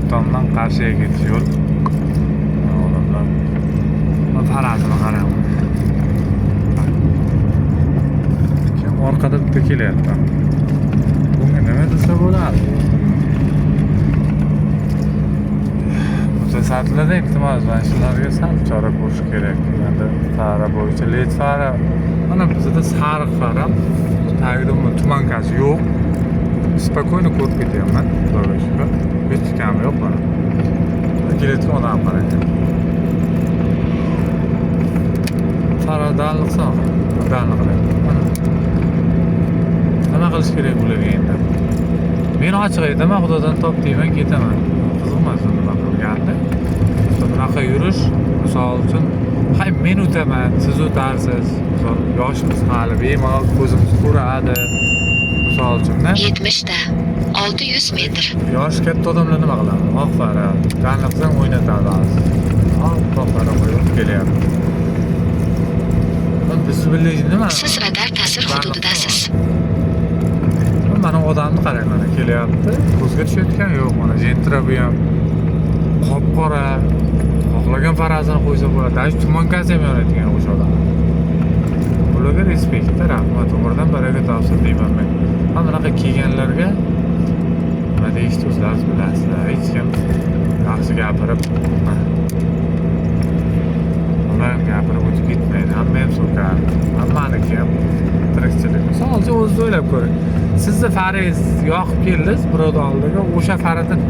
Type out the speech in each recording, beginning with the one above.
O'zbekistondan Qarshiga ketish yo'l. Odamlar farasini qarang. Kim orqada bitta kelyapti. Bunga nima desa bo'ladi? Mutasaddilardan iltimos, mana shularga sal chora ko'rish kerak. Endi fara bo'yicha led fara, mana bizda sariq fara, tagida umuman tumankasi yo'q. Спокойно ko'rib ketyapman, Xudoga shukr. Hech kam yo'q mana. Kelayotgan odam qarang. Fara dalliqsa, dalliq qilyapti. Mana. Nima qilish kerak bularga endi? Men ochiq aytaman, Xudodan top deyman, ketaman. Qiziq emas nima qilganda. Bunaqa yurish, misol uchun, hay men o'taman, siz o'tarsiz. Misol yoshimiz hali bemalol ko'zimiz ko'radi. Misol uchun-da. 70 ta 600 metr. Yoshi katta odamlar nima qiladi? Oq fara, dalliqsang o'ynatadi hozir. Oppoq fara qo'yib kelyapti. Biz nima? Siz radar ta'sir hududidasiz. Mana odamni qarang, mana kelyapti. Ko'zga tushayotgan yo'q, mana Gentra bu ham qop-qora. Xohlagan farasini qo'ysa bo'ladi. Даже tumankasi ham yonayotgan o'sha odam. Bularga respektda rahmat, umrdan baraka topsin deyman men. Mana bunaqa kelganlarga nima deyishni o'zlaringiz bilasizlar. Hech kim yaxshi gapirib, ular ham gapirib o'tib ketmaydi. Hamma ham so'kar. Hammaniki ham tirikchilik. Misol uchun o'zingiz o'ylab ko'ring. Sizni farangiz yoqib keldingiz birovni oldiga, o'sha faradan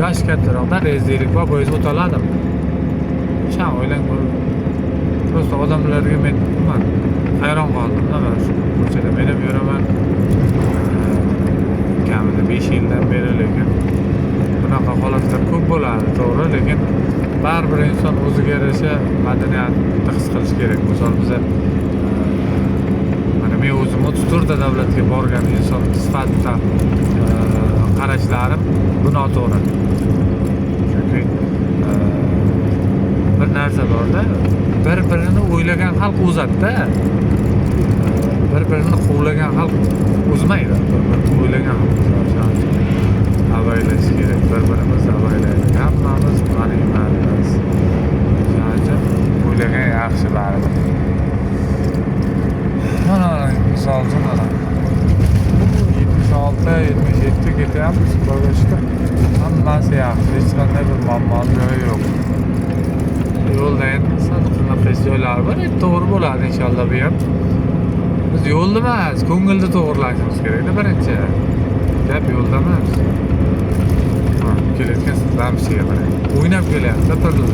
yoshi kattaroqda rezerv bor, bo'yingiz o'ta oladimi? O'shani o'ylang ko'ring. Просто odamlarga men umuman hayron qoldim. Mana shu ko'chada men ham yuraman. Kamida 5 yildan beri, lekin bunaqa holatlar ko'p bo'ladi, to'g'ri, lekin baribir inson o'ziga yarasha madaniyatni his qilish kerak. Misol biza mana men o'zim 34 ta davlatga borgan inson sifatida qarashlarim bu noto'g'ri. Chunki bir narsa borda, bir-birini o'ylagan xalq o'zadi-da. Bir-birini quvlagan xalq o'zmaydi. Bir-birini o'ylagan xalq o'zadi. Avaylash kerak, bir-birimizni avaylaylik. Hammamiz g'animatmiz. Shuning uchun o'ylagan yaxshi baribir. Mana misol uchun mana 76, 77 ketyapmiz, Xudoga shukr. Hammasi yaxshi, hech qanday bir muammo joyi yo'q. Yo'lda endi sal qanaqa joylari bor, endi to'g'ri bo'ladi inshaalloh bu ham. Biz yo'lda emas, ko'ngilni to'g'irlashimiz kerakda birinchi. Gap yo'lda emas. Ha, kelayotgan lamsiga qarang. O'ynab kelyapti pirillab.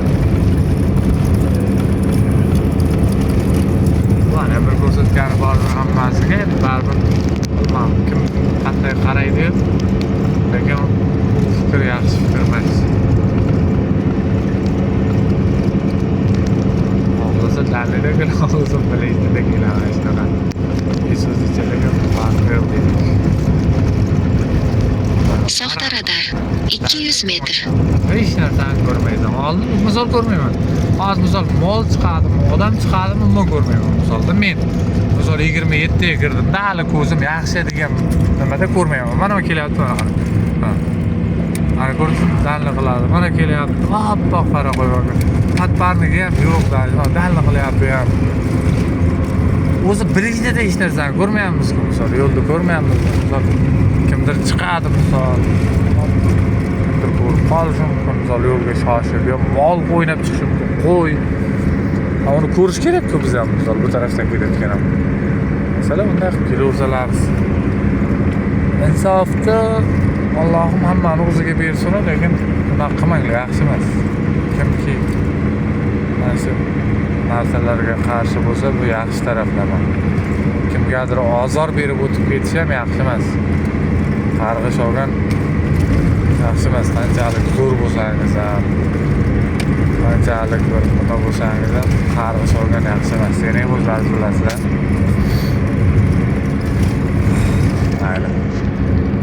Mana bir ko'rsatgani bor hammasiga, endi baribir bilmadim kim qanday qaraydi, lekin bu fikr yaxshi fikr emas. Xohlasa dalida keladi, xohlasa bilishda keladi, shunaqa. Isuzu lekin farqi yo'q deylik. Soxta radar 200 metr. Hech narsani ko'rmaysan. Oldin misol ko'rmayman. Hozir misol mol chiqadimi, odam chiqadimi, umuman ko'rmayman. Misolda men misol 27 ga kirdimda, hali ko'zim yaxshi degan nimada ko'rmayman. Mana kelyapti mana qarang. Ha. Mana ko'rdingizmi? Dalli qiladi. Mana kelyapti. Oppoq fara qo'yib olgan. Patparnigi ham yo'q, dalli qilyapti ham. O'zi bilishda hech narsani ko'rmayapmiz-ku, misol yo'lda ko'rmayapmiz. Misol kimdir chiqadi, misol kimdir ko'rib qolishi mumkin, misol yo'lga shoshib yo mol o'ynab chiqishi mumkin, qo'y. Uni ko'rish kerak-ku biz ham, misol bu tarafdan kelayotgan ham. Masalan, bunday qilib kelaversalar. Insofni Allohim hammani o'ziga bersin, lekin bunaqa qilmanglar, yaxshi emas. Kimki mana shu narsalarga qarshi bo'lsa, bu yaxshi taraflama. Kimgadir ozor berib o'tib ketish ham yaxshi emas. Qarg'ish olgan yaxshi emas, qanchalik zo'r bo'lsangiz ham, qanchalik bir nima bo'lsangiz ham qarg'ish olgan yaxshi emas. Seni ham o'zlaringiz bilasizlar. Mayli.